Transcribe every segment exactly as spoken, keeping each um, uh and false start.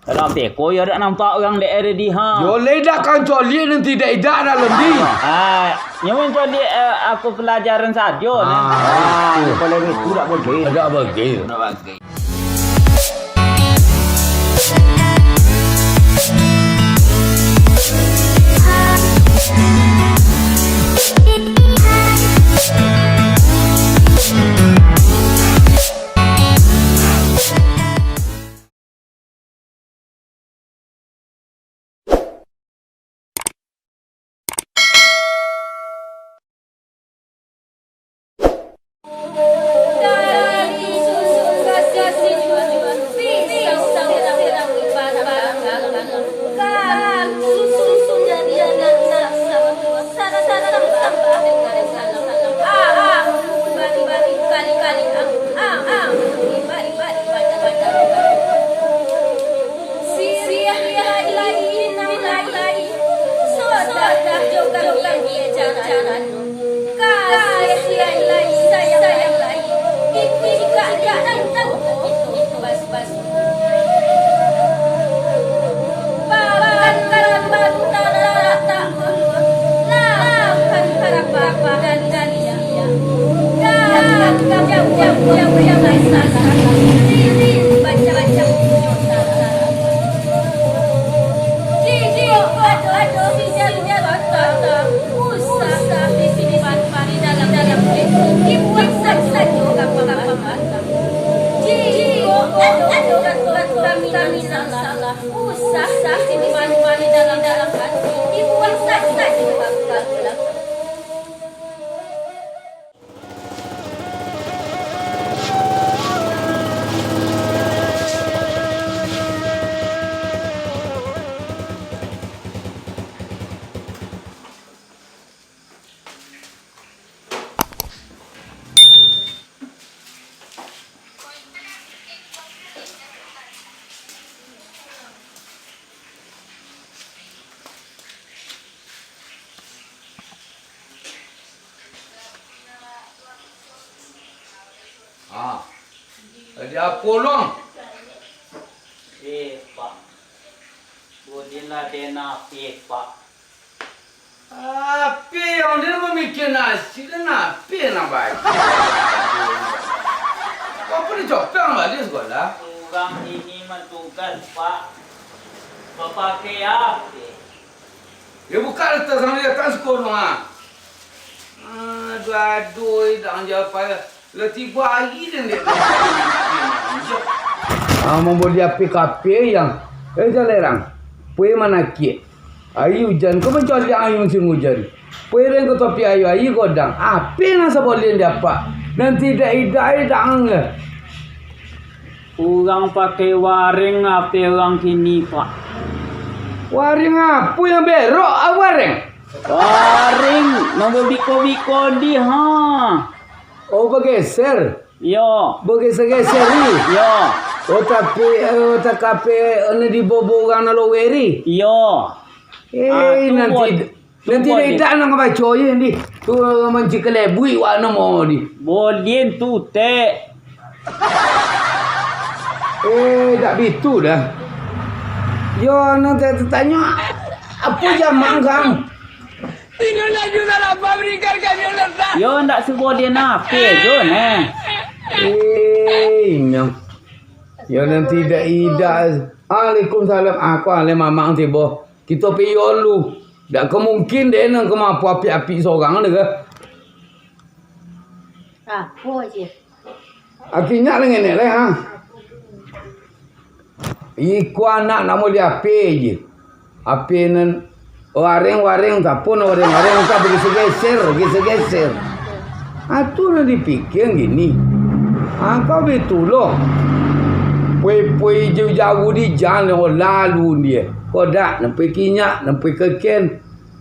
Dalam teko yo dak nampak urang dek Redi, ha. Yo lai dak kan coliak nan tidak idak dalam di. Ah, nyo mancoliak, eh, aku pelajaran sajo, nah. Ah, itu. Kalau itu dak boleh. Dak boleh. Dak boleh. Usah, usah, simpan, simpan di dalam, dalam hati. Dibuang saja, dibuang saja. Ah. Jadi apo, Long? Eh, Pak. Bulilah den api, Pak. Api yang dia mamikia nasi dan api yang baik. Apa dicopet balik sekolah? Urang ini matugas, Pak. Bapakai api. Dia buka letak sama dia kan sekolah, ha. Aduh, aduh, dah jawab payah. Lah tibo ari den dek. Ah, mamboli api kape yang. Eh, jalerang. Pue manakiak. Ari ujan, ko mancaliak ari musim ujan. Pue den ko topi ayu, ari godang. Api nan saboleh diapak. Nan tidak idak, idak ang. Urang pakai waring ape urang kini, Pak? Waring apo yang berok, ah, waring? Waring, nan babiko-biko di, ha. Oh, bageser? Iyo. Bageser-geser ni? Iyo. Oh, tapi, eh, tak ape, eh, ni dibobo urang nan loweri? Iyo. Eh, ah, tu nanti buat Nanti dek idak nan baco je ni. Tu manci kelebuik wak namo ni. Bolin tu, Tek. Eh, dak bitu dah. Yo, nan te-, tetanyo, apo jaman kang? Inyo laju salah pabrikan kami letak. Yo, ndak sebolin ape jo, neh. Eh, inyo. Yo, nanti dak idak. Alaikumsalam. Ako ale mamang tibo. Kito pi yo lu. Dak ka mungkin dek nan ka mampu apik-apik sorang dek ka. Apo je? Akinyak lah ngenek lah, ha. Iko anak namo di ape je. Ape nan wareng-wareng tapun wareng-wareng ka bageser-geser, geser-geser. Ah, tu nan dipikia kini. Ah, kau bitulo. Poi-poi jauh-jauh di jan lalu dia. Kodak, nampai kinyak, nampai keken.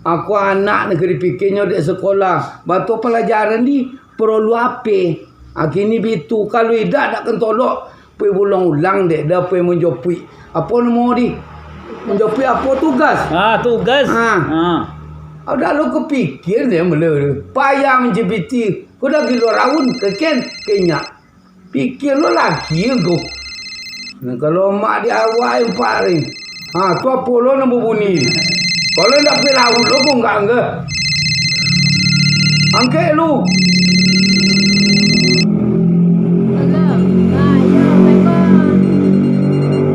Aku anak nan ka dipikianyo dek sekolah. Batua palajaran di, porolu ape? Ah, kini bitu, kalau idak dak kentolok. Poi bulang-ulang dek, dah poi manjopuik. Apo namo di? Manjopuik apo tugas? Ah, tugas. Ah. Ah. Dak lo kapikia dek mula tu. Payah manjepiti. Ko dah gilo raun, keken, kenyak. Pikia lo laki ko. Nah, kalau mak di awak empat ni. Ha, tu apo lo nan babunyi? Kalau ndak pai laut lo, kok nggak angkek? Angkek lu. Halo. Ah, yo, Meko.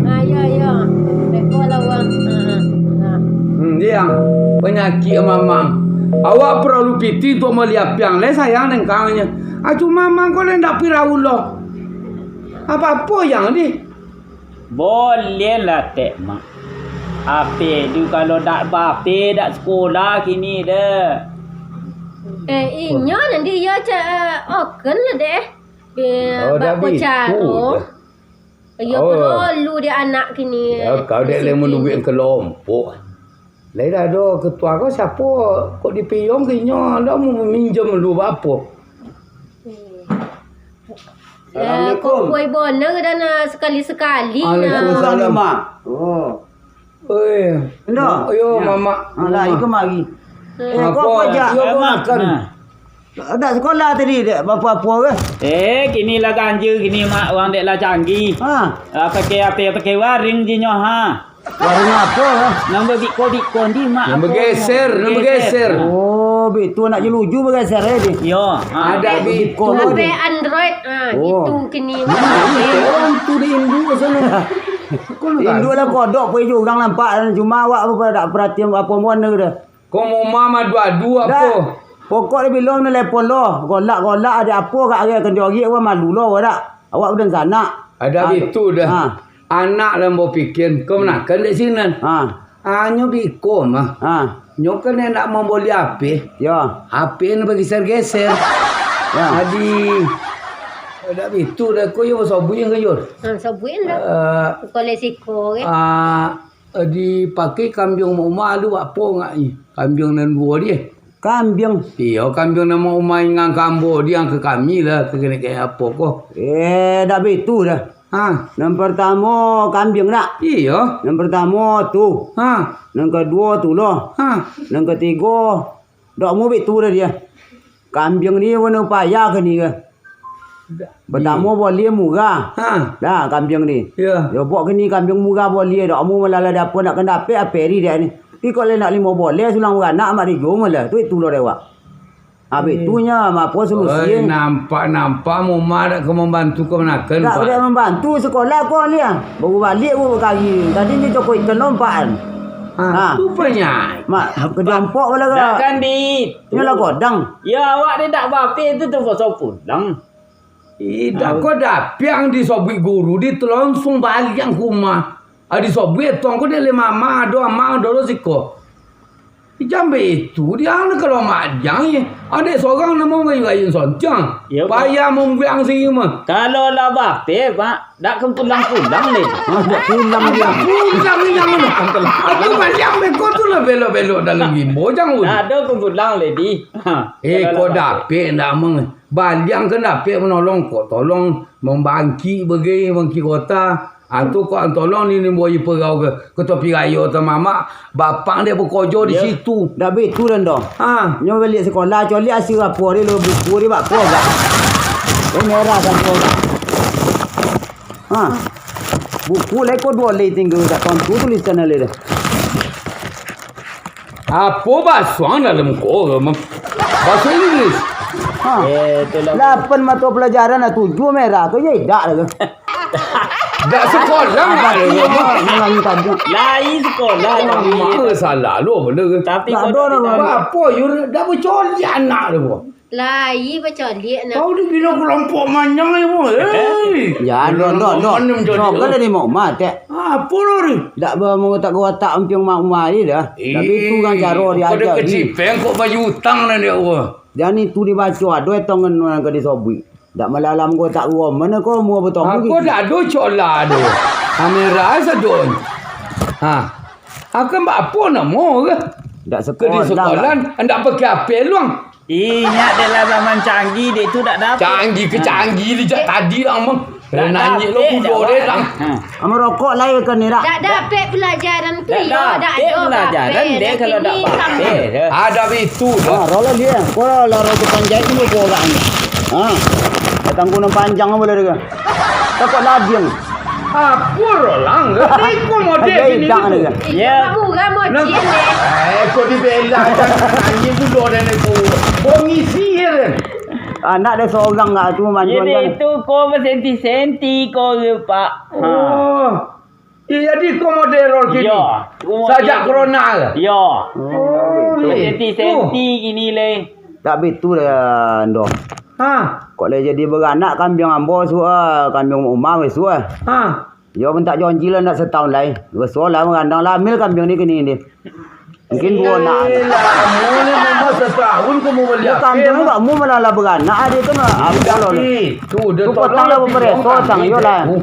Ah, yo, yo. Meko lah, Wang. Ah, ah. Hmm, dia yang panyakik mamang. Awak paralu piti untuak mambali apiang. Lai sayang nengkangnyo. Ah, cuma mamang ko lai ndak pai laut lo. Apo-apo yang di? Boleh lah, Tek Mak. Ape tu kalau dak bape, dak sekolah kini deh. Eh, inyo nanti iyo cak, eh, oken lah deh. Be-, Oh, dak bako bitu caro. Dah. Iyo Oh. perlu di anak kini. Ya, kau dek lai Siti. Manubuik kelompok. Lai dah ado ketua ko siapo? Kok dipiyong ke inyo dah mau minjam lu apo? Eh, Assalamualaikum. Kok kuai bona dah nak sekali-sekali nah. Waalaikumsalam. Mak. Oh. Oi. Endo. Yo, Ya. Mamak. Ha, lah, Mamak. Iko mari. Eh, Apa? Kok aja? Yo, Mak. Makan. Nah. Dak sekolah tadi, dek, apa-apa ke? Eh, kini lah ganjil, kini mak urang dek lah canggih. Ha. Ah, pakai ape, pakai waring jinyo, ha. Waring apo, ha? Nang babiko-biko ndi, mak? Nang apo? Bageser, nang Bageser. Bageser. Oh, bitu anak jeluju bageser, eh, di? Yo, ha. Ada Ape, bitu. Ape Android, ha, Oh. gitu kini. Nah, itu orang tu di Indo sana. Kau nak Indo tahu? Lah kodok, pai jo urang nampak, cuma awak apa dak perhatian apa pun dah. Kau mau mama dua-dua Dak. Apo? Pokok dia bilang ni lepon lo, golak-golak ada apo kak ari kan dia ari awak malu lo awak dak. Awak udah sanak. Ada Ah, bitu dah. Ha. Anak lah mau pikir, kau menakan dek sinan. Ha. Hanyo biko mah. Ha. Nyo kan nak mamboli H P. Ya. H P ni bageser-geser. Ya. Adi. Ada bitu dah kau yo sobuin ke yo. Ha, sobuin dah. Eh, Kau le siko ke? Ah, Eh, dipakai kambiang mak umah lu apo ngak ni? Kambiang nan duo di. Kambiang. Iyo, kambiang nan mak umah ingang kambo di ang ka kami lah, ka kene kaya apo ko. Eh, dak bitu dah. Ha. Nan pertamo kambiang dak? Iyo. Nan pertamo tu. Ha. Nan kaduo tu lo. Ha. Nan katigo Dak mau bitu dah dia. Kambiang ni warna payah ke ni ke? Pertamo boli murah. Ha. Dah, kambiang ni. Ya. Yo, bok ke ni kambiang murah boli, dak mau malah ada apo nak kena dapek, ape ri dek ni. Tapi kok lai nak limo boleh sulang baranak amak dijo malah. Tu itu lo dewak. Habis tu nya, apo solusi? Oi, nampak-nampak mama dak ka mambantu kamanakan, Pak. Dak, dak mambantu sekolah ko ni ah. Baru balik baru kari. Tadi ni toko ikan lompat kan. Ha, ha. Tu banyak. Mak, kejompok pala ka. Dak kan di Nyo lah godang. Ya, awak ni dak bape tu terpaksa pulang. Ih, dak ko dapiang disobuik guru, di tu langsung baliang ka umah. Ah, disobuik tong ko dek leh mama, ado ama, ado lo siko. Jambe itu, dia ni kalau majang, eh. Adek sorang namo gayu-gayu sontiang. Ya, Pak. Payah mungguang sini mah. Kalau lah bape, Pak, Dak ka pulang-pulang lai. Ah, dak pulang dia. Pulang ni yang mana? Aku baliak beko tu lah belok-belok dalam rimbo, jangan. Dak ado ka pulang lai di. Ha, Eh, kalau kau lah dapek ndak meng-, baliak kan dapek menolong kau. Tolong membangkit bagai, bangkit kota. Ah, tu kau tolong ni, ni buai perau ke, ke topi rayo tu mamak. Bapang dia bekojo di Yo. situ. Dak bitu dan doh. Ha. Nyo baliak sekolah, coliak asia apo dia, lo buku dia, bak ko gak. Oh, merah dan ko gak. Ha. Buku lai ko duo lai tinggal dak tantu tulisan lai dah. Apo basuang dalam ko, Mam? Bahasa Inggris. Ha. Eh, tu lah. Lapan mato pelajaran lah, tujuh merah tu, ya idak lah tu. Dak sekolah nak Abang dia, iya, Mam. Mengulangi tajuk. Lai sekolah, Mak, tapi salah lo benda ke? Tapi Tak kau ada dah orang. Apo, you dah bercoliak anak tu. Lai bacaliak nak. Kau ni bila kelompok manyang ni, boy. Hei. Ya, no, no, no. Mana menjadi No, tu? Kan dari mak umah, tek. Apa lo ni? Dak ba-, mau tak watak ampiang mak umah ni dah. Eh, Tapi tu kan cara dia kau dah ajar ni. Kecipeng kok baju utang dan dia, wah. Jan itu dibaco, ado etongan nan ka disobui. Dak malalam ko tak ruam, mano ko mua betong Aku lagi. Dak ado cola ado. Kamera sadon. Ha. Akan bak apo namo ke? Dak Ke di sekolah. Sekolah, ndak pakai H P luang. Inyak dek lah zaman canggih, dek tu dak dapek. Canggih ke Ha. canggih, dijak tadi lah, Mang. Dak Nanyik lo dapek, kudo dak deh, dapek. Lang. Ha. Ama rokok lai kan ni, dak? Dak dapek pelajaran tu, Dak yo, dak dapek ado pelajaran, dapek. Dek, kalau dak Tapi dapek, dah. Ada itu, dah. Ha, rolah dia. Ko lah roh tu panjai tu ko orang. Ha. Datang gunung panjang apa lah dia? Takut ladiang. Apo Rolang? Iko model Ayo, kini idang tu. Ni. Iyo, Pak Lurah model ni. Eh, kok dibela jan nangih pulo den tu. Kok ngisi je den. Anak dia seorang kat tu manjuan Jadi kan. Itu ko bersenti-senti ko ke, Pak. Ha. Oh. Iyo, jadi ko model Rol kini. Iyo, ko model Sajak kini. Corona ke? Iyo. Oh, Senti-senti itu. Kini lai. Tak bitu lah, Ndo. Ha. Kok lai jadi baranak kambiang ambo suah, kambiang Umar weh suah. Ha. Yo, mintak janji lah nak setahun lai. Beso lah, mangandang lah, ambil kambiang ni kini ni. Mungkin duo nak. Eh, lamo ni memang setahun kamu bali Yo, ape, kambiang ni Mak? Kamu malah lah baranak, dia kan, ah, Tapi, lo. Tu, dia Tu tolong potong lah dia bepereso, pinjam tang, kami, yo lah. Cik.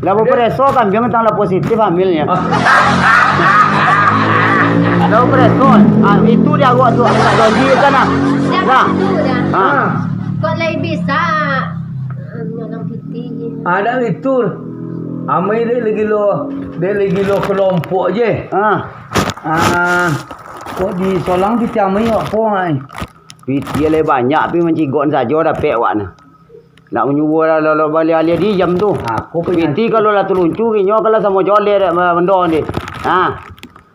Lah Dia bepereso, kambiang tang lah positif hamilnya. Ah. Lah bepereso. Ah, itu dia awak tu, nak janji kan, ah. Dah Nah. Itu dah. Ah. Kok lai bisa, ah, nolong pitih je. Ada itu. Amai dek lagi lo, dek lagi lo kelompok je. Ah. Ah, kok di Solang pitih amai apo, ai? Pitih lai banyak, tapi mancigok sajo dapek awak nah. Nak manyuruah lah, lah, lah, baliak-baliak diam tu. Aku pun Pitih kalau lah taluncu, inyo kalau samo joleh dek ma-, bendo ni. Ha.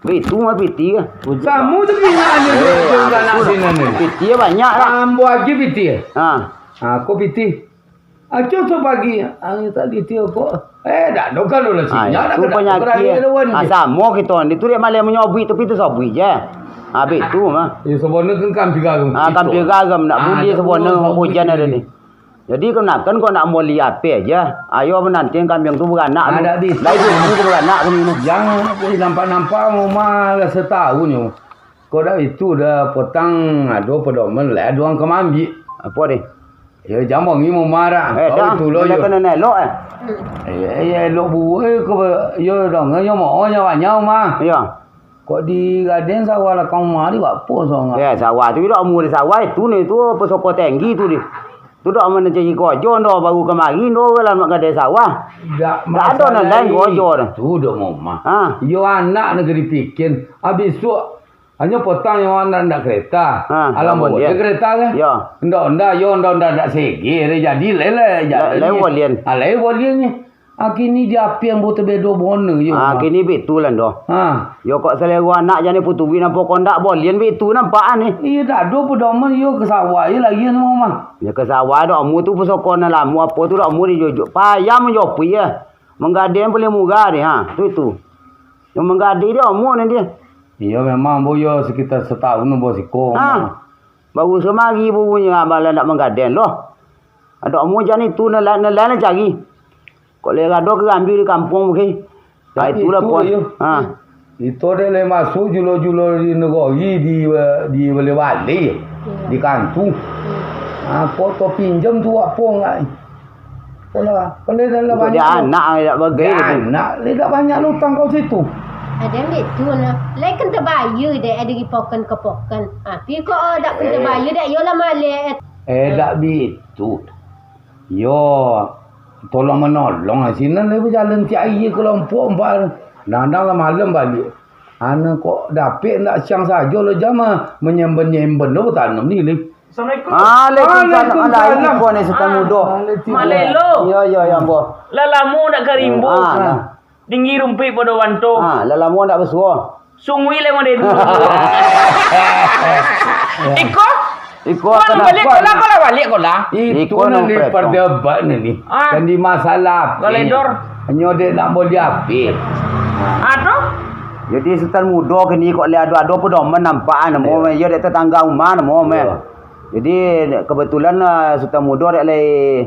Itu mah pitih ke? Samo tu pinyahnyo Eh, tu, tu, anak tu, sinan ni. Pitih banyak lah. Ambo aja pitih. Ha. Ha, kok pitih? Aco tu pagi, ah, tadi tio kok. Eh, dak ado kalau lah Ah, sinyal, itu dak ado penyakit. Berani lawan Ah, je. Samo kito ni tu dia malah menyobuik tapi tu sobuik je. Habis tu mah. Ya, sebenarnya kan kampir garam Ah, kito. Kampir garam nak Ah, bulih tak sebenarnya boleh hujan ada sini. Ni. Jadi kenakan kau nak moli ape aja. Ayo menanti kambing tu beranak Ah, tu. Dak bisa. Dah itu tu beranak tu ni. Jangan nampak-nampak rumah lah setahun nyo. Kok dah itu dah potang ado pedoman lah ado urang ka maambiak. Apo deh? Ya, jan bangih mamarah. Eh, Kau dah, itu lo, kena, yo. Kena elok, eh. Eh, eh, ya, elok buai ko, yo, dong, yo, mo, nyo, nyo, mah. Iya. Kok di Gadeng sawah lakang rumah di, apo sawah? Ya, sawah tu, dak amuah di sawah, itu ni, tu, apa, soko tinggi tu di. Tu dak amuah nak cari kojo, ndo, baru kamari, ndo, lah nak gadai sawah. Dak, dak ada nak lain kojo dah. Tu dak mau mah. Ha. Yo, anak nak dipikin. Habis tu, Hanyo potang yang anak ndak kereta. Ha, Alam boleh. Boleh kereta kan? Ya. Ndak, ndak, yo, ndak, ndak, ndak sege, jadi lele, jadi. Lai boleh. Ah, lai boleh ni. Ah, kini di api ambo tebedo bono yo. Ah, kini bitu lah ndo. Ha. Yo kok selero anak jani putui nampak kau ndak boleh bitu nampak ni. Iya, dak ado pedoman yo ke sawah yo lagi ni mah. Ya ke sawah dak amu tu pusoko nan lamo apo tu dak amu dijujuk. Payah manjopi ya. Manggadai paling murah ni ha. Tu itu. Yang manggadai dia amu ni dia. Iyo, memang ambo yo sekitar setahun ambo siko. Ha. Baru samari burunyo abang lah nak manggadai lo. Ado amu jan itu nan lain, nan lain lah cari. Kok lai ado karambia di kampuang mungkin. Ha, tapi itulah itu puan. Iyo. Ha. Itu ado lai masuk julo-julo di nagori di, di balai-balai, di kantu. Ha, kok tau pinjam tu apo ngai? Apolah, kalau dah lah Untuk banyak dia tu. Anak, dia bagai dia tu. Anak, dia dah banyak lutang kau situ. Ada ambil tu nah. Lai kan terbayar dek, ada di poken ke poken. Ha, pi kok, oh, dak kan Eh. Terbayar dek, yolah malek. Eh, dak bitu. Yo, tolong menolong lah sinan lai berjalan tiap hari kelompok empat. Nadang lah malam balik. Ana kok dapek ndak siang sajo lo jama, menyemben-nyemben lo tanam ni, Lim. Assalamualaikum. Waalaikumsalam. Waalaikumsalam. Alah, iko ni Sutan Ah. Mudo. Malelo. Ya, ya, ya, ambo. Lah lamo ndak ka rimbo. Ah, nah. Tinggi rumpik podo banto. Ah, lah lamo ndak basuo. Sungui lai model dulu. Iko? Iko Kau lah balik, kau lah, kau lah balik, kau lah. Itu Iko nan no di preto. Perdebat ni, ni. Ah. Dan di masalah Galedor. Hanyo dek nak boli api. Aduh. Jadi Sutan Mudo kini kok lihat ado-ado pedoman nampak ah, namo Iya. Meh. Iyo dek tetangga rumah namo Meh. Iya. Jadi kebetulan ah, Sutan Mudo dek lai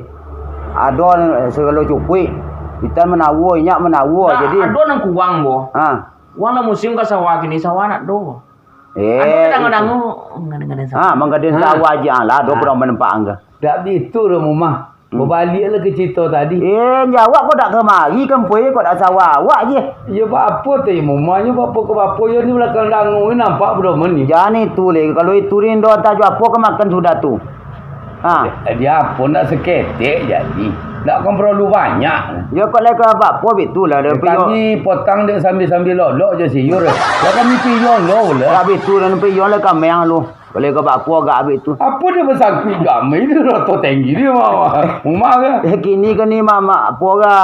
ado segalo cukuik. Kita menawa, inyak menawa. Nah, jadi ado nang kurang, Bo. Ha. Wang lah musim ka sawah kini, sawah nak do. Eh, Ado dango-dango, ngadang-ngadang sawah. Ha, manggadang Ha. Sawah je lah, ado Ha. Kurang manampak angga. Dak bitu doh, Mumah. Hmm. Babaliak lah ke cerita tadi. Eh, jawab kau dak kemari kan, Puy, kau dak sawah awak je. Ya, bapa tu, ya, Mumah, ya, bapa ke bapa, ya, ni belakang dango ni nampak pedoman ni. Jan itu leh, kalau itu ni dah tajuk apa ke makan sudah tu. Ha. Dia apa nak seketek jadi. Dak kan paralu banyak. Yo, kok lai ka bak apo bitu lah, dah piyo. Kami potang dek sambil-sambil lolok jo siyur. Dak kami piyo lo lah. Dak bitu lah, piyo lah kami ang lu. Kok lai ka bak apo agak bitu. Apo dia basangkuik kami ni, roto tinggi dia, mama. Umah ke? Eh, kini ke ni, mama, apo agak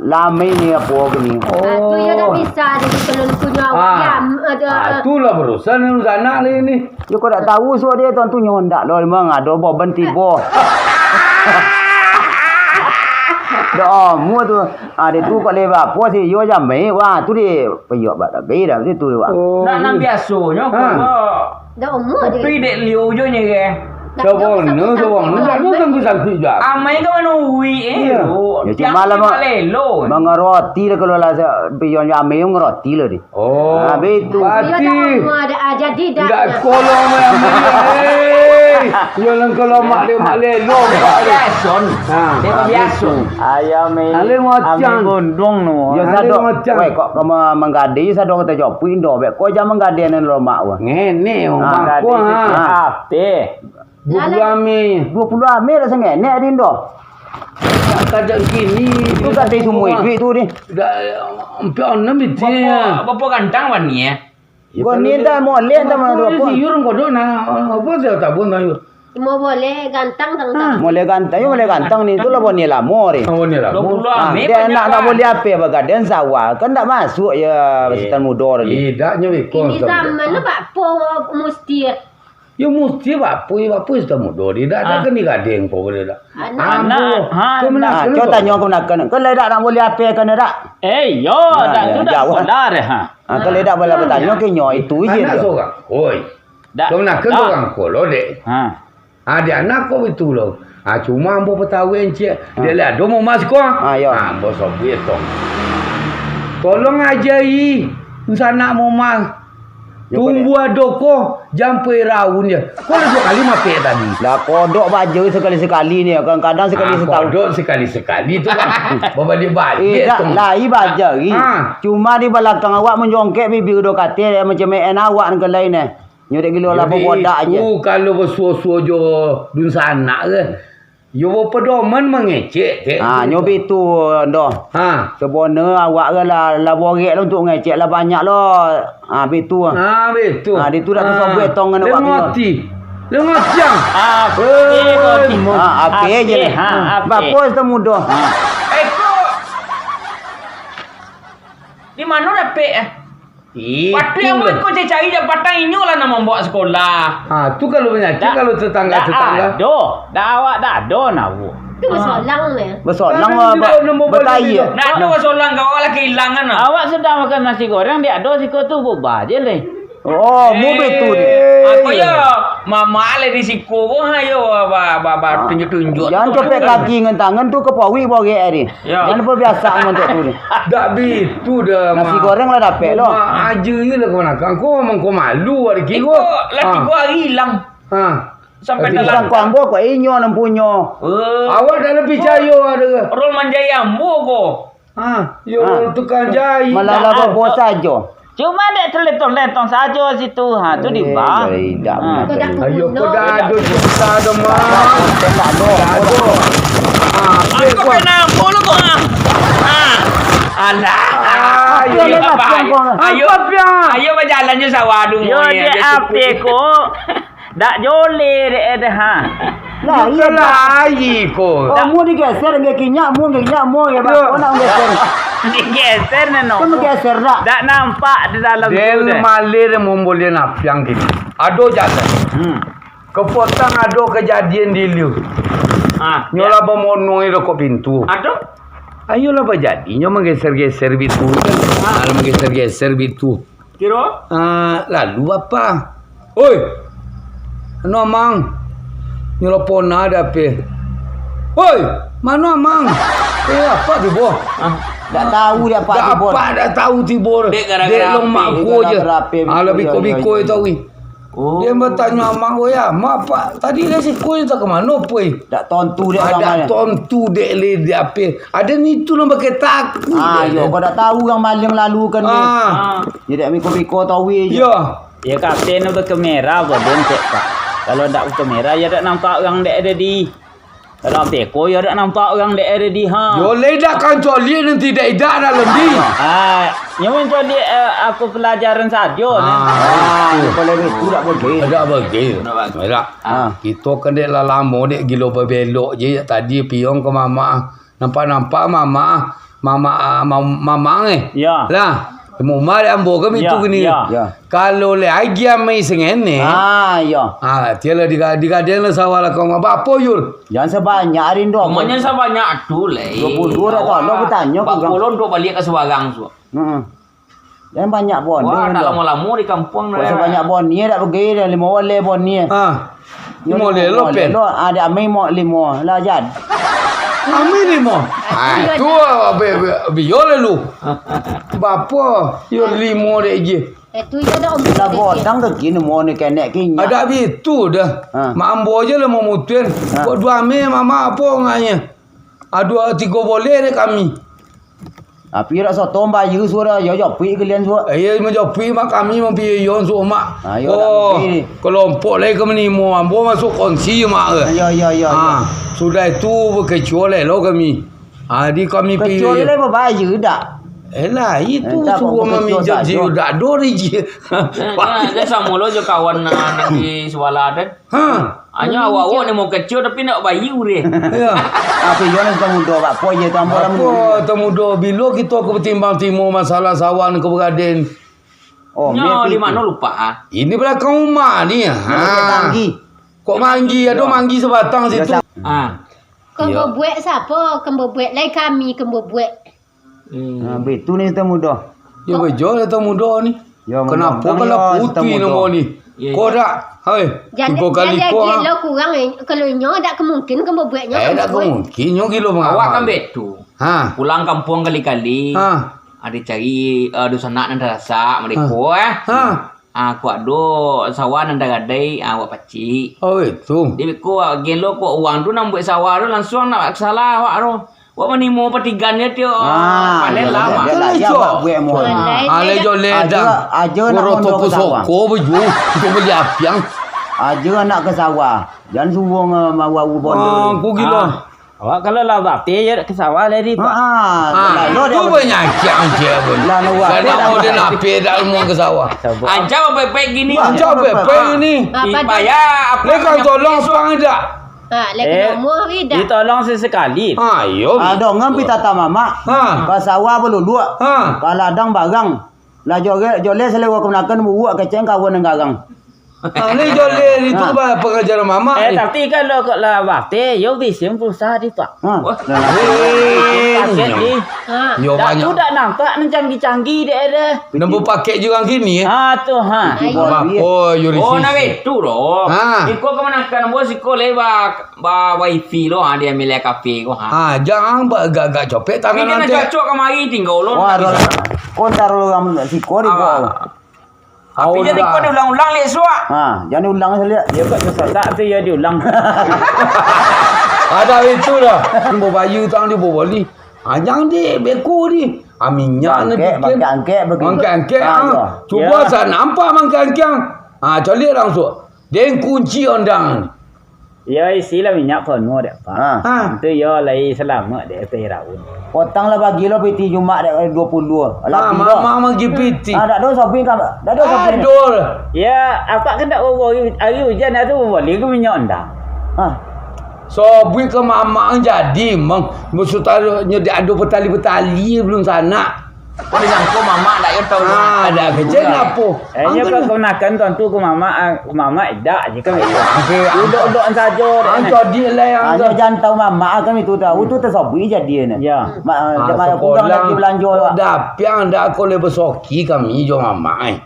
lami ni, apo ke ni. Ah, tu yo dah bisa, jadi kalau punyo awak Ah. dia, am-, ada, Ah, tu lah berurusan dengan anak ni. Yo, kok dak tahu suah dia, tuan tu nyondak lo, memang ado boban tibo. Dak amuah tu. Ah, dia tu kok lewat apo sih, yo jamai. Wah, tu dia peyok bak tabi dah, situ wah. Oh. Nak nan biasonyo, Ha. kok. Dah umur dia. Tapi dek liu jo nyereh. Dah Sabon dong tu, sabon tu, sangkut-sangkut. dah dong sangkut-sangkut dah. Amai ka mano uik, eh, Iya. tu. Ya, Tiang cuma lah, ni Mak. malelo. Mangaroti lah kalau lah sa-, piyon jo amai mangaroti lah deh. Oh. Habis tu. Berarti Iyo dah, ada, ah, jadi dah. Ndak kolong amai-amai, eh. Yo, nang kalau mak dia, mak lelo, mak dia. Biason. Ha, Dia ha, biason. Ayam ni, Alai macam. ambil gondong tu. Yo, Alai sado. macam. Weh, kok ka ma-, manggadai sado kata jopuik indo, bek ko jan manggadai nan lomak, wah. Ngene, Ah, mangko, manggadai ha. sikit. Ape? Dua puluh ameh. Dua puluh ameh dah sangenek di indo. Kadang kini. Itu tak ada semua duit tu ni. Dah, hampir enam biji. Bapak, bapak gantang wani, eh? Kau ni dah moleh dah mana tu apa? Siur kau dok nah, apa saya tak pun tahu. Mau boleh gantang tang Ah, tang. Moleh gantang, yo moleh gantang ni. Itulah boni lamo ni. Oh, ni lah. Dua puluh Ah, ameh dia banyak nak, nak kan? boleh apa bagadan sawah. Kan tak masuk ya Eh, setan muda tadi. Idaknya beko. Ini zaman tu bak po mesti. Yo mesti bak po, bak po setan muda. Dia dak Ah. kan digadeng po dia dak. Anak. Ambo. Anak, ha, Kau anak. Ah, menakan cuba kau? tanyo kau menakan. Kau lah dak nak boleh apa kan dak? Eh, yo, Nah, dak ya, tu dak jawab. sekolah deh, ha. Ah, kalau dak boleh Ah. bertanya ke nyo itu je Anak tu. seorang. Oi. Dak. Kau menakan Ah. seorang ko lo dek. Ha. Ah, di anak ko betul lo. Ah, cuma ambo petawa encik. Ha. Dia lah ado momah siko. Ah, yo. Ah, ambo sobuik tong. Tolong ajari sanak momah. Yo, Tumbuah ado ko, jampai raun je. Ko lah dua kali mapek tadi. Lah kodok baja sekali-sekali ni, kadang-kadang sekali Ah, setahun. kodok sekali-sekali tu kan. Babalik-balik Eh, dak tu. lai baja ni. Ah. Cuma di balakang awak manjongkek bibir do kateh macam main awak nan kelai ni. Nyo dek gilo lah Jadi, bobodak tu aja. kalau basuo-suo jo dunsanak ke, Yo, bapedoman mangecek, kek. Ha, nyo bitu, ndoh. Ha. Sabana awak kan lah, lah borek lah untuak ngecek, lah banyak lah. Ha, bitu. Ha, bitu. Ha, ditu dah tasobek tong ngana awak tu. Lengok ati. Lengok ati, ang. Ape kau timbul? Ha, ape je lah. Ha, ape. Bapo sudah mudo? Ha. Eh, kok di mano dapek, eh? Itulah. Patuik ambo iko cari-cari jak patang inyo lah nan mambaok sakolah. Ha, tu kalau banyakik, kalau tetangga-tetangga. Dak ado. Dak awak dak ado nawo. Tu basolang meh. Basolang. Dak ado basolang ka awak lah kahilangan lah. Awak sadang makan nasi goreng, dak ado siko tu, bubah je leh. Oh, mu betul. Apo yo? Mamak leh di siko ko, ha, yo, ba, ba, ba, tunjuk-tunjuk. Jan capek kaki ngan tangan tu ka pawik borek ari. Yo. Jan babiaso mantun tu ni. Dak bitu dah, Mak. Nasi goreng lah dapek lo. Mak aja je lah kawan akang. Ko memang ko malu ari kiro. Iko lah tigo ari ilang. Ha. Sampai dalam. Pisang ko ambo ko inyo nan punyo. Awak dak lah picayo ado. Rol manjai ambo ko. Ha, yo tukang jahit. Malah lah bos sajo. Cuma dek teletong-letong sajo situ. Ha, tu di bah. Dak benar. Ayo, kau dah ada cerita dah, Mak. Dah ada. Ha, aku kena apa lu kau? Ha. Alah. Ayo, ayo, ayo, bajalan je sawah dulu. Yo, dia ape ko? Dak joleh dek eh deh, ha. Lah, iyo, Mak. Lai ko. Oh, mu digeser, nggak kinyak, mu, nggak kinyak, mu, ya, Bang. Yo. Kau nak geser. Digeser, neno. Kau menggeser, dak? Dak nampak di dalam tu deh. Dia malir, dia memboleh napiang kini. Ado jalan. Hmm. Kapatang ado kajadian di liu. Ah, nyo lah bamonong di lokok pintu. Ado? Ayolah bajadi, nyo manggeser-geser bitu. Ah. Alah manggeser-geser bitu. Kiro? Ah, lalu apa? Oi! Anu amang. Nyelopon ada ape? Oi, mano amang? Eh, apa tibo? Ah, dak tahu dia apa tibo. Dak apa, dak tahu tibo. Dek gara-gara ape. Dek long mangko je. Gara-gara ape. Alah, biko-biko itu, wi. Oh. Dia batanyo amang, "Oi, amang, apa? Tadi lah siko je tak ke mano, poi?" Dak tontu dek. Dak tontu dek le, dek ape. Ada nitu lah pakai takut. Ah, yo, kau dak tahu urang maling lalu kan ni. Ah. Jadi biko-biko tahu je. Yo. Ya, katen berkamera badan cek, Pak. Kalau dak berkamera, ya dak nampak urang dek ada di. Dalam teko yo dak nampak urang dek ere di ha. Yo lai dak kan coliak nanti dak idak dalam di. Ah, nyo mancoliak, eh, aku pelajaran sajo ni. Ah, kalau itu dak boleh. Dak boleh. Dak. Ah. Kito kan dek lah lamo dek gilo babelok je tadi piong ke mama. Nampak-nampak mama, mama, ah, mam-, mamang eh. Ya. Lah, mama dek ambo kan itu kini. Ya. Kalau lai agiah mai sengene. Ah, ya. Ah, tialah diga-, digadeng lah sawah lah kau. Apa apo, Yul? Jan sabanyak ari ndo. Umanya sabanyak tu lai. Dua puluh dua dah tahu, dah bertanya. Bak pulang duduk baliak ka suarang tu. Heeh. Jan banyak bonih. Wah, dah lamo-lamo di kampuang dah. Sabanyak bonih dak pergi dah limo walai bonih. Ah. Limo walai lo pen. Lo ada ami mo limo lah jan. Ami limo. Ah, tu be, be, bio lalu. Bapo? Yo limo dek je. Eh, tu yo dah. Lah bodang ke gini mo ni kenek kinya. Ada bitu dah. Ha. Mak ambo aja lah mau mutuin. Ha. Kok dua ame mama apo nganya? Aduh, tigo boleh dek kami. Tapi dak soto bayu sudah, yo jopi kalian sudah. Eh, yo majopi mak kami mampiyon sudah mak. Ha, yo dak. Oh, kopi ni. Kelompok lai ka manimo, ambo masuk konsi mak ke. Yo, yo, yo, ha, yo. Sudah itu bekecuali lo kami. Ah, di kami pi- Kecuali babayu dak? Eh lah, itu suruh maminjam si dak do ri ji. Nah, nah, dia samo lo jo kawan, nah, di sekolah kan. Ha. Hanyo awak-awak ni mau kecil tapi nak bayu deh. Ya. Apa yo nak tamudo, Pak? Apo je tu ambo lah. Apo tamudo, bilo kito ka batimbang timo masalah sawan ka bagaden. Oh, nyo di mano lupa ah? Ini belakang rumah ni. Ha. Kok manggi? Kok manggi? Ado manggi sabatang situ. Ah. Kembobuek siapa? Kembobuek lai kami kembobuek. Hmm. Ha, betu ni Sutan Mudo. Yo bejo Sutan Mudo ni. Yo, kanapo kalau putih namo ni? Yo, yo. Kau dak? Hai, jadi, tigo kali jadi kau, ha? Lo kurang, eh, kalau nyo dak kemungkin kembobueknyo. Eh, dak kemungkin, nyo gilo mangawal. Awak kan betu. Ha. Pulang kampuang kali-kali. Ha. Ado cari, eh, dunsanak nan tarasak mereka, eh. Ha. Ah, kok ado sawah nan tagadai, ah, awak pacik. Oh, itu. Jadi, ko, gelo ko urang tu nan buek sawah tu langsuang nak salah awak tu. Awak manimo patigan nyo tu, ah, panen lamo. Alai joleh dah. Ajo, ajo nak mondo ke sawah. Soko baju, untuk beli apiang. Ajo anak ke sawah. Jan suruang, eh, mawa bondo. Ah, ku gilo. Ah. Awak kalau lah bapeh, yo dak ke sawah lai, Pak. Ha, ha, itu banyak ancak-ancak pun. Lah, nak bapeh dak, nak bapeh dak ilmu ke sawah. Ancak bapeh gini. Ancak bapeh gini. Payah, apa? Lai kau tolong suang dak? Ha, lai kena umur wi dak. Ditolong sesekali. Ha, iyo. Ah, dong, ngampi tata mamak. Ha. Ka sawah baluluak. Ha. Ka ladang barang. Lah joleh, joleh salero kamanakan buruak kecek kawan nan garang. Ah, ni joleh itu ba-, pengajaran mamak ni. Eh, tapi kalau kok lah bapeh, yo bisi pulsa di tu. Ha. Wah. Paket ni. Ha. Yo banyak. Tu dak nampak nan canggih-canggih dek dah. Nan bapakek juo kini, eh. Ha, tu, ha. Bapo yo di sisi. Oh, nak itu doh. Ha. Iko kamanakan bos, iko lewat. Ba wifi lo, ha, di Amelia Cafe ko, ha. Ha, jan ba-, agak-agak copek tangan. Ini nak cocok kamari tinggal lo. Wah, kon taruh dalam siko di bawah. Tapi jadi kau diulang-ulang lek suak. Ha, jan diulang saliak. Yo kok sasak tu yo diulang. Ada itu lah. Babayu tang di bawah ni. Ha, jan di beko ni. Ha, minyak ni bikin. Angkek, angkek begitu. Angkek, angkek. Ha, ha. Yo. Cuba sa nampak angkek-angkek. Ha, caliak langsung. Den kunci ondang ni. Yo, isilah minyak panuah dek, Pak. Ha. Ha. Tu yo lai salamaik dek Firaun. Potang lah bagi lo piti Jumaik dek dua puluh. Ha, mamak bagi piti. Ha, dak ado sobing ka, dak ado sobing. Ado lah. Yo, apak kan dak bawa hari, hari ujan dah tu, bali ka minyak ondang. Ha. Sobing ka mamak jadi, mang. Maksud taruh nyo dak ado petali-petali belum sanak. Kau dijangko mamak dak yo tahu. Ah, dak kecek apo. Eh, nyo angkan ka kamanakan tantu ka mamak, ah, ka mamak dak je kan. Angke, angke. Udok-udok sajo. Angke dik lai angke. Hanya jan tahu mamak kan itu tahu tu tasobui jadi ni. Ya. Ma-, ah, dak payah kurang sekolah lagi belanjo awak. Dapiang dak ko le besoki kami jo mamak, eh.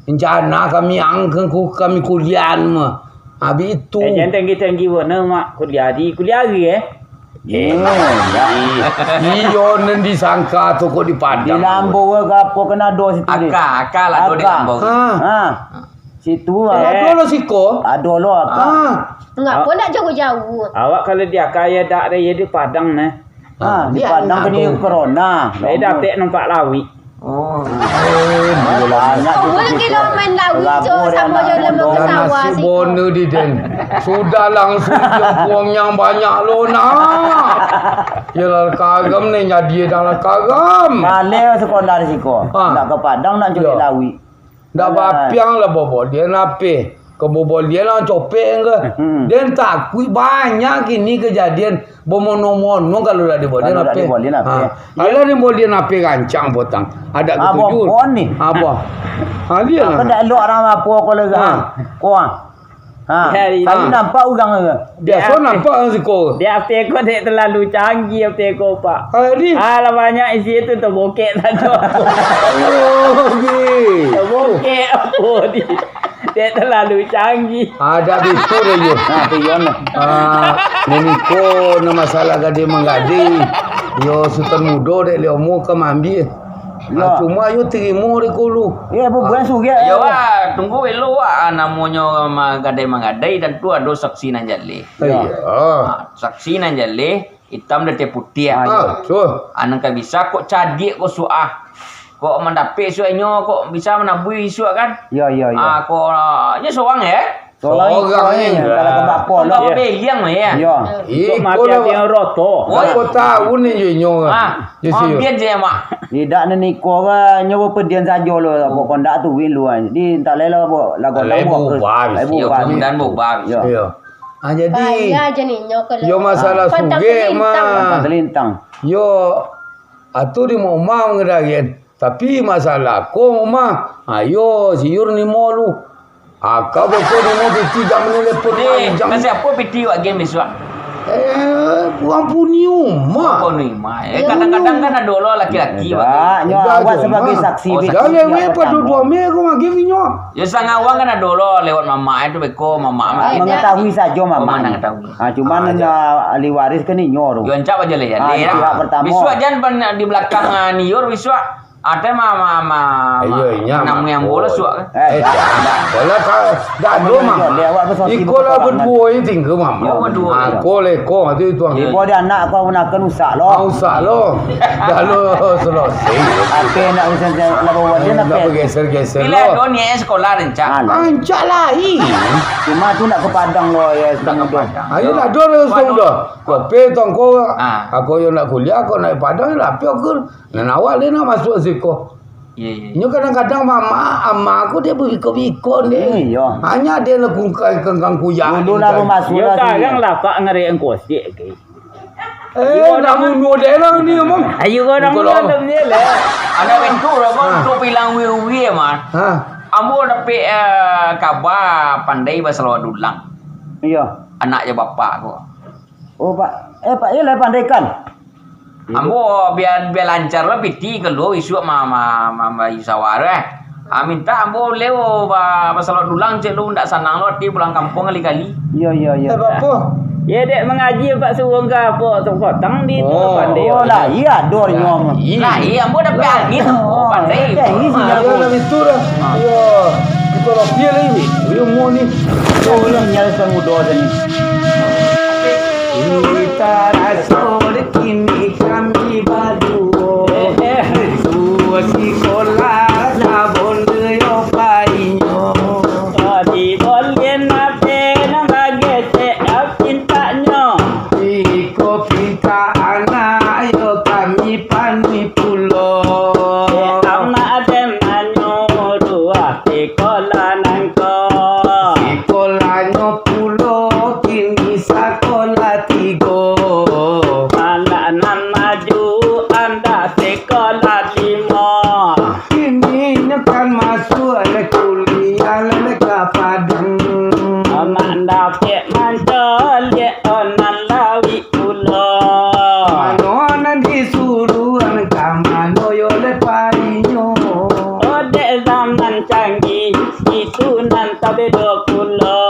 Rencana kami angke ku kami kuliah mah. Abih itu. Eh, jan tenggi-tenggi wak ne, Mak. Kuliah di, kuliah hari, eh? Eh, iyo, nan disangka tu kok di Padang. Di Lambau ke apo kan ado situ ni? Aka, aka lah tu di Lambau. Ha. Ha. Situ, eh. Ado lo siko? Ado lo aka. Ha. Ngapo nak jauh-jauh? Awak kalau di aka ya dak ado, ya di Padang nah. Ha, di Padang kena corona. Saya dapek nampak lawik. Oh. Banyak tu. Awak kilo main lawik jo, samo jo dalam sawah siko. Nasi bono di den. Sudah langsung buang yang banyak lo nah. Yalah karam ni jadi dah lah karam. Baleh sekolah di siko. Ha. Nak ke Padang, nak culik Yo. lawik. Ndak Alah. bapiang lah bobolian ape. Kebobolian lah copek ke. Hmm. Den takuik banyak kini kejadian. Bomono-mono kalau dak dibolian Kalau dak ape. dibolian ape. Ha. Kalau dibolian ape rancang potang. Ada Ah, ketujuh. bopon ni. Apa? Ha, dia Apa lah. dak elok orang apa ko lega. Ha. Ko ah. Ha. Ya, Tapi ya. nampak urang ke? Biaso Dia nampak urang siko. Dia ape ko dek terlalu canggih ape ko, Pak. Ha, ni. Alah banyak isi tu terbokek sajo. Oh, ni. Terbokek apa ni? Dek terlalu canggih. Ada bitu deh yo. Nah, tu yo nah. Ah, niko na masalah gadai manggadai. Yo sutan mudo dek liomo ka maambiak. Yo. Ah, cuma yo terima dek kulu. Yo, bubuan sugih. Yo, wah, tunggu elok wah, ah, namonyo ma-, gadai manggadai tantu ado saksi nan jaleh. Yo. Iya. Ah, saksi nan jaleh, itam di ateh putiah. Ah, Ah, yo. so. Ah, nan ka bisa kok cadiak kok suah. Kok mandapek suah inyo, kok bisa manabui isuak kan? Yo, yo, yo. Ah, kok, ah, inyo sorang ya? Sorang Sorang ikut ni, ni. kalau ke bapa Kok lah. bapa beliang lah ya? Yo. Iko Kok mati lah. hati yang roto. Oh, Berapa tahun ni je inyo? Ah, Yo, sih, yo. ambian je, Mak. Idak ni niko ka, nyo bepedian sajo lo, apa kondak tu win lu ai. Di entah lai lah, apa, lagu Lai lagu apa. berubah, Lai Yo, berubah. kemudian berubah. Yo. Yo. Ah, jadi, Bahaya je ni, nyo kalau yo masalah Pantang sugih, telintang. mah. Pantang telintang. Yo, atu di rumah ngedagian. Tapi masalah ko mah, ayo, siur ni mau lu. Aka beko ni mau piti jak menelepon Dek, panjang. kasi apa piti wak game bisuak? Eh, urang puni rumah. Apa ni mah? Eh, Yo, kadang-kadang ni. kan ado lo laki-laki Dah, wak game. nyo Dah, awak cuma. sebagai saksi Oh, beti saksi. Jangan apa weh, pada tamu. dua minggu mah game inyo. Yo, sangawang kan ado lo lewat mamak itu beko, mamak mah. Eh, Mengetahui sajo Oh, mamak mana ni. tahu. Ah, cuma Ah, nyo aja. ahli waris kan inyo tu. Yo, ancak aja lah ya. Ah, Dek, pihak ya. pertama. Bisuak jan pan di belakang ah, niur bisuak. Ada ma, ma, ma, Eh, ma. yo, inyo, Nama mah. yang bola suak kan? Eh, Eh, dah. Dah lah, ka-, dah Kamu dulu, yo, Mama. dia awak tu sosial Iko lah betul, betul. berdua ini tinggal, Mama. Yo, berdua. Ah, ko leko tu itu. Ibo dia anak kau nak kan usak lo. Ah, usak lo. Dah lo selesai. Apa nak urusan dia, nak bawa dia, Eh, nak nak pe- bergeser-geser Bila lo. ado niat sekolah rencak. Ah, lah. Rancak lah, ih. Cuma tu nak ke Padang lo, ya, Nak ke Padang. Ayo lah, dua ratus Padang. tahun dah. Kopi tongko. Ah. Aku yo nak kuliah, aku nak Padang lah, tapi aku nan awak dia nak masuk siko. Iya, iya. Nyo kadang-kadang mama, ama aku dia biko-biko ni. Hmm, iya. Hanya dia nak kungkai kengkang kuyang. Dulu lah rumah Yo, sudah tu. Sekarang lah, Pak, ngeri engkosik ke. Eh, Yo, nak dah. bunuh dia lah ni, Mang. Ayo, kau dah Engkau bunuh lah. dia lah. Ada pintu lah, kau Ha. tu bilang wiri-wiri, Mang. Ha. Ambo dapik, eh, kaba pandai basalawat dulang. Iya. Anak je bapak ko. Oh, Pak. Eh, Pak, iyalah pandaikan. Ambo bia, bia lancar lah piti kaluar isuak ma, ma, ma, ma, isawar, eh. Ah, minta ambo leo ba, basalawat dulang cek lu ndak sanang lo ati pulang kampuang kali-kali. Iya, iya, iya. Eh, bapo? Ya, dek mangaji Pak Suwung ka apo tu kotang di tu Oh. pandai. Oh, lah, iya, dor nyo. Iya. Lah, iya, ambo dapik angin. Oh, pandai. Dapik angin sih, Ah, jago. Iya, lah itu lah. Iya. Kita lah pia lagi ni. Dia mau ni. Iya, iya, nyala sang muda tadi. Kita raso kini kami baduo. Eh, eh. Duo sikolah lah bonde yo painyo. Di bolin ape nan bagecek pintaknyo. Iko pintak anak yo kami panuih pulo. Amak den manyuruah sikolah nangko. Sikolahnyo pulo kini sakolah tigo. Anak nan maju andak sikolah limo. Kini nyo kan masuak le kuliah le ka Padang. Amak dapek mancaliak onan lawik pulo. Mano nan disuruah ka mano yo le painyo. Odek zaman canggih, itu nan tabedo pulo.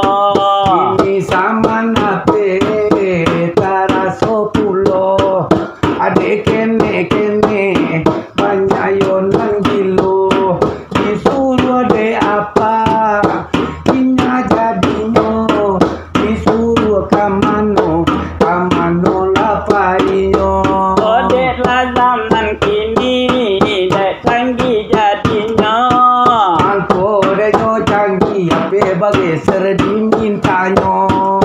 Ini zaman ape taraso pulo. Adek kenek-kenek, banyak yo nan gilo. Disuruah dek apa, inya jadinyo. Disuruah ka mano, ka mano lah painyo. Odeklah zaman kini, dek canggih jadinyo. Angko dek nyo canggih, ape bageser dimintanyo.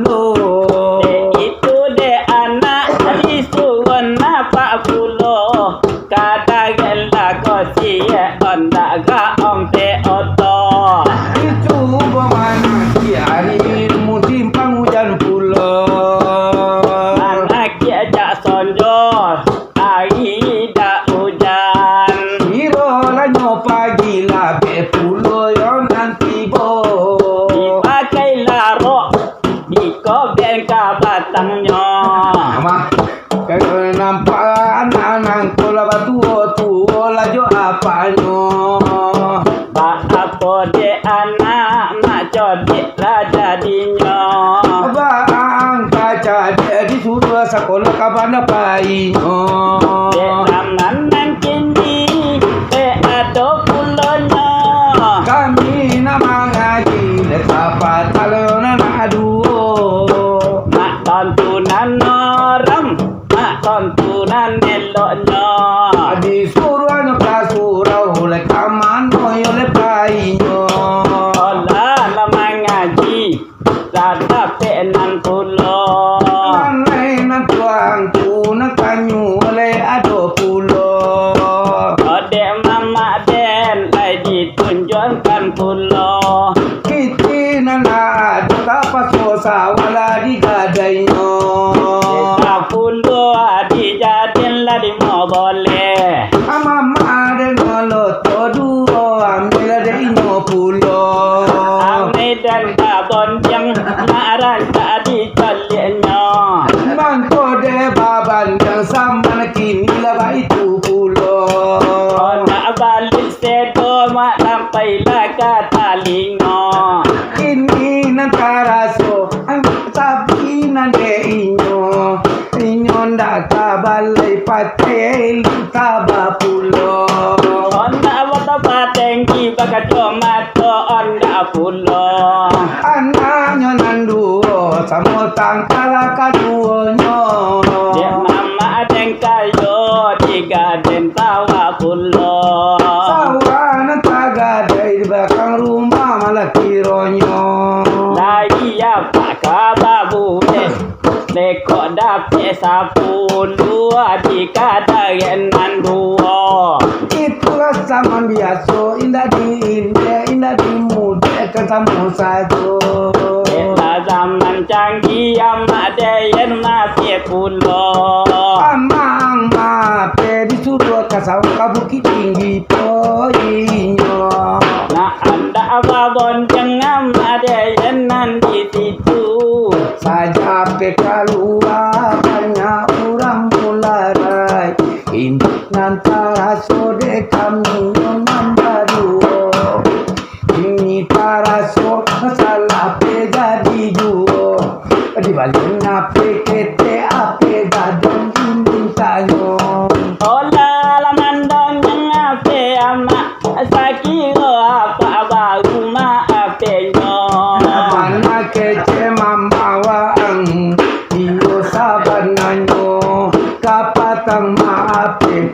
Dek itu dek anak disuruah napak pulo. Kadang lah kosiak ondak ga ompek oto. Itu bamanaki ari musim pangujan pulo. Manaki jak sonjo ari dak ujan. Kiro lanyo pagi labek pulo yo nan tibo. Dipakai larok dikobek ka batangnyo. Amah, kalau nampak anak nangko lah batuo-tuo lah jo apanyo. Baapo dek anak mak codek lah jadinyo. Bang kacadek disuruah sakolah ka bana painyo. Dek zaman nan kini, dek ado pulonyo. Kami nak mangaji, dek sapatal nan aduo. Nak tontunan orang, nak tontunan eloknyo. Disuruahnyo ka surau, lai ka mano yo lai painyo. Olah lah mangaji, lah dapek nan pulo. Nan lain nan tuangku, nan kanyu lai ado pulo. Odek mamak den, lai ditunjuakkan pulo. Kiti nan ado kapaso sawah lah digadainyo. Sapulo dijadian lah limo boleh. Mamak den loto duo, ambiak lah dek inyo pulo. Amai den babondiang, nak rancak dicaliaknyo. Mangko dek babondiang sampai kini lah baitu pulo. Nak baliak sedo mak sampai lah ka talingo. Kini nan taraso, tapi nan dek inyo, inyo ndak ka balai pakai lu taba pulo. Ondak bataba tenggi bakaco mato ondak pulo. Anaknyo nan duo, samo tangkara kaduonyo. Dek mamak den kayo, digaden sawah pulo. Sawah nan tagadai di balakang rumah malah kironyo. Lai apak ka babuek, lekok dapek sapuluah di kadarek nan duo. Itulah zaman biaso, indak diindiak, indak dimudekkan, samo sajo. Dek lah zaman canggih, amak den masih pulo. Amang mapeh disuruah ka sawah ka Bukik Tinggi poinyo. Nak andak babondiang amak den nan di situ. Sajapek kalua banyak urang mularai. Indak nan taraso dek kami nan baduo. Kini taraso salah ape jadi juo. Di baliak ape ketek ape gadang dinding tanyo. Olah lah mandongiang ape amak, sakiro apak baru maapenyo. Mana kecek mamawaang, iyo sabananyo kapatang maape,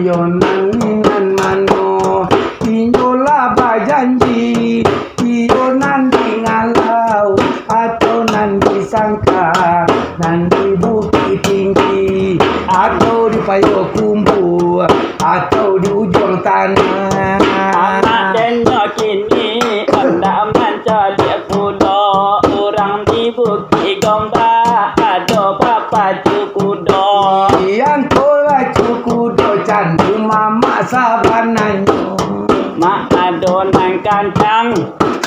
iyo nan inan mano. Inyo lah bajanji, iyo nan di ngalau, atau nan di sangka, nan di Bukik Tinggi, atau di Payokumbuah, atau di Ujuang Tanah. Anak den nyo kini, andak mancaliak pulo, urang di Bukik Gombak, ado bapacu kudo. Yang ko bacu kudo candu mamak sabananyo. Mak ado nan kancang,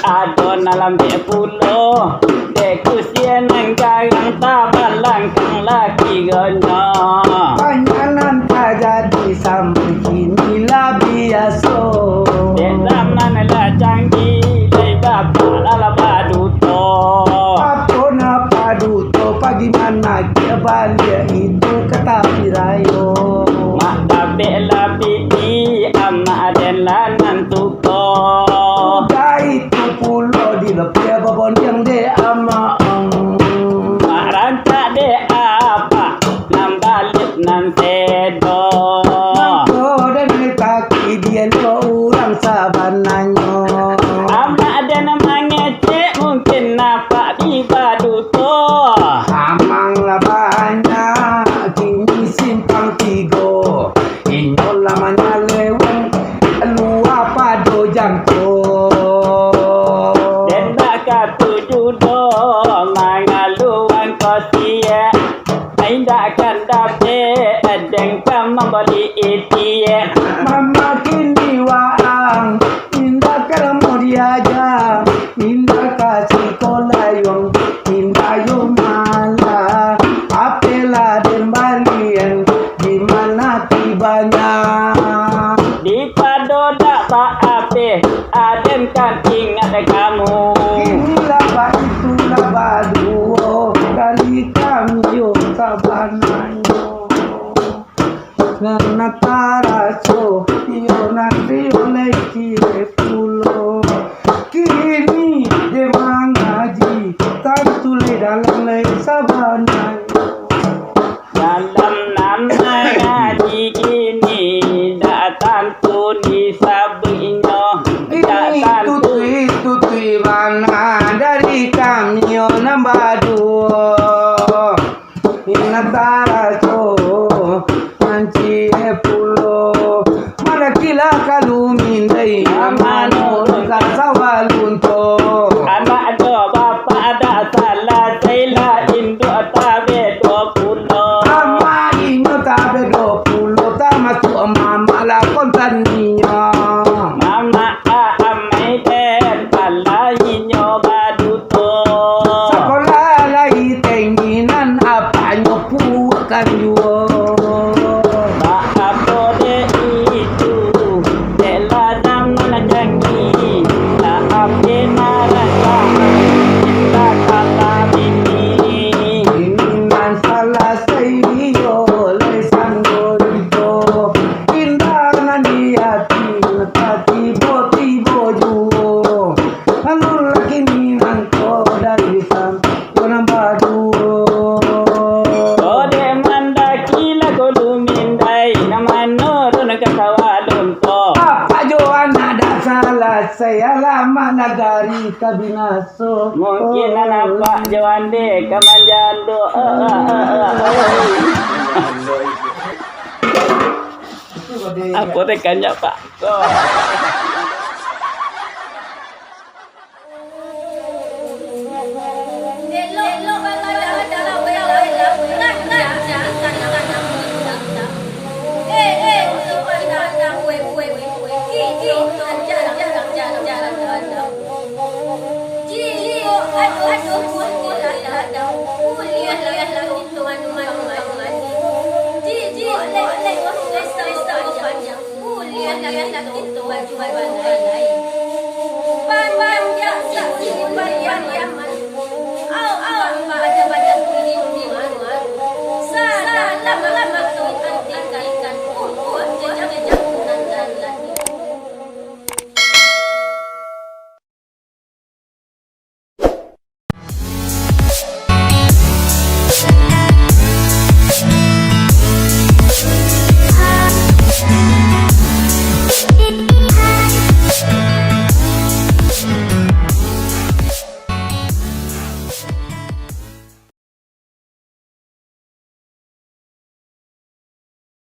ado nan lambek pulo. Dek kusia nan garang tabalangkang laki gonyo. Banyak nan tajadi sampai kini lah biaso. Dek zaman lah canggih, lai bapak lah baduto. Apo nan paduto, pagi manakiak baliak itu ka tapi rayo. Mak dapek lah piti, amak den lah nan tuko. Udah itu pulo dilepeh babondiang dek amak. Mak rancak dek apak, nan baliak nan sedo. Mangko den takik dielo urang sabananyo. Amak den mangecek mungkin apak di baduto. Siek, indak kan dapek, den ka mambali itiek. Mama kini waang, indak ka mau diaja, indak ka sikolah yo, indak yo malah, apelah den balian, di mana tibanyo. Dipado dak ba-abih, aden kan ingat kamu. Inilah baitu lah baduo, dari kami yo sabananyo. Nan taraso, iyo nan dio lai ciek pulo. Kini den mangaji, tantu lai dalam lai sabananyo. Dalam nan mangaji kini, dak tantu disabuiknyo, dak tantu. Tutui, tutui bana dari kami yo nan baduo. Indak taraso, manciek pulo. Marakilah kalu mindai, mano ka sawah lunto. Anak jo bapak dak salasai lah, induak tabek duo pulo. Amak inyo tabek duo pulo, tamasuak mamak lakon taninyo. Mamak ka amai den, palainyo baduto. Sakolah lai tenggi nan apak nyo puakkan juo. Baapo dek itu, dek lah zaman canggih, lah ape marasa, lah kata bini. Ini nan salasai dio lai sanggo iko, indak nan di ati, nan tibo-tibo juo. Lalu laki ni nangko dari san, urang baduo. Kode mandaki lah kode mindai, nan mano run ka sawah lunto. Apak jo anak dak salasai, alamak nagari ka binaso. Mungkin anak apak jo ande ka manjando. Apo teh kanyak, Pak?